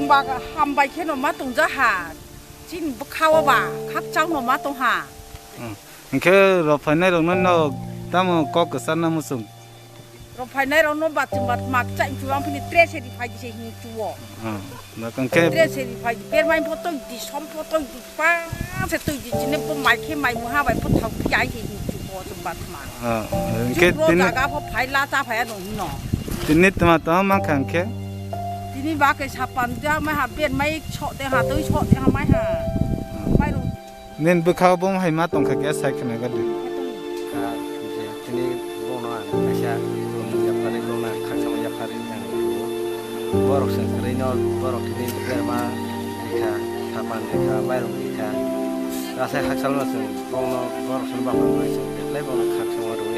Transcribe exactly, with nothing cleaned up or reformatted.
Ba hambai kheno ma tongjaha. Chini bwkhao ba khakchangno ma tongha. Hmm. Hinkhe rok phainai rokno no tamo kok kwcharna muchung? Rok phainai rokno ba chwng ba mak chai chuwang phini tre seri phai di se hin chuwo. Hmm. Ba kangkhe Tre seri phai di, bermai pho twi di, som pho twi di, pa se twi di, chini bo mai khe mai muha bai pho thang phi ai se hin chuwo chwng ba tma. Ah, hinkhe Chwng ro tini, jaga pho phai la cha phai ano hino. Tini tma tma mankha hinkhe? Tini ba khe sapan ja mai ha bermai sok de ha twi sok de ha mai ha. Mai rok Nini bwkha o bom hai ma tongkha khe sai khna gadi. Kha je tini bono ang kaisa yaphari bono ang khakchangma yaphari ang rwo. Borok se kwrwi no borok tini berma rikha, sapan rikha, mairum rikha. Asai hakchal no se bono borok se bapang rwi se belai bono khakchangma rwo.